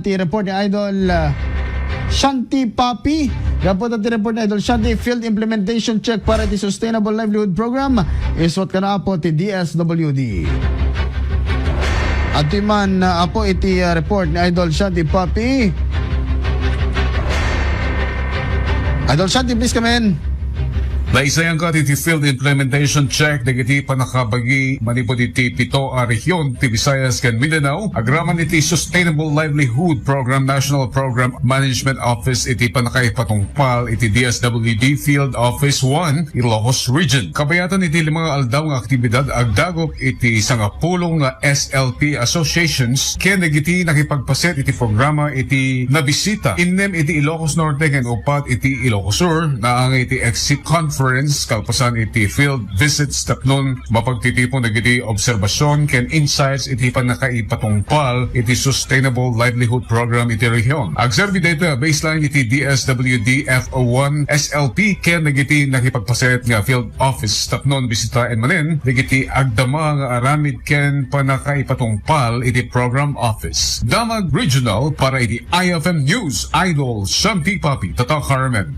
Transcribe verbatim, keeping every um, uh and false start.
Ti report ni Idol, ah, Shanti Papi. Gapu ta ti report ni Idol Shanti, field implementation check para ti Sustainable Livelihood Program. Isuot kano, Apo, ti D S W D. Adtoy man, ah, Apo, iti, ah, report ni Idol Shanti Papi. Idol Shanti, please come in. Naisayangka iti field implementation check dagiti pannakabagi manipud iti pito a rehiyon ti Visayas ken Mindanao agraman iti Sustainable Livelihood Program National Program Management Office iti pannakaipatungpal iti D S W D Field Office one, Ilocos Region. Kabayatan iti lima nga aldaw nga aktibidad, agdagok iti sangapulo nga S L P associations ken dagiti nakipagpaset iti programa iti nabisita. Innem iti Ilocos Norte ken upat iti Ilocos Sur, naangay iti exit conference kalpasan iti field visits tapnon mapagtitipon dagiti obserbasion ken insights iti pannakaipatungpal iti Sustainable Livelihood Program iti rehiyon. Agserbi dayta baseline iti D S W D F O one S L P ken dagiti nakipagpaset nga field office tapnon bisitaen manen dagiti agdama nga aramid ken pannakaipatungpal iti program office. Damag Regional para iti I F M News, Idol Shanti Papi, Tata Carmen.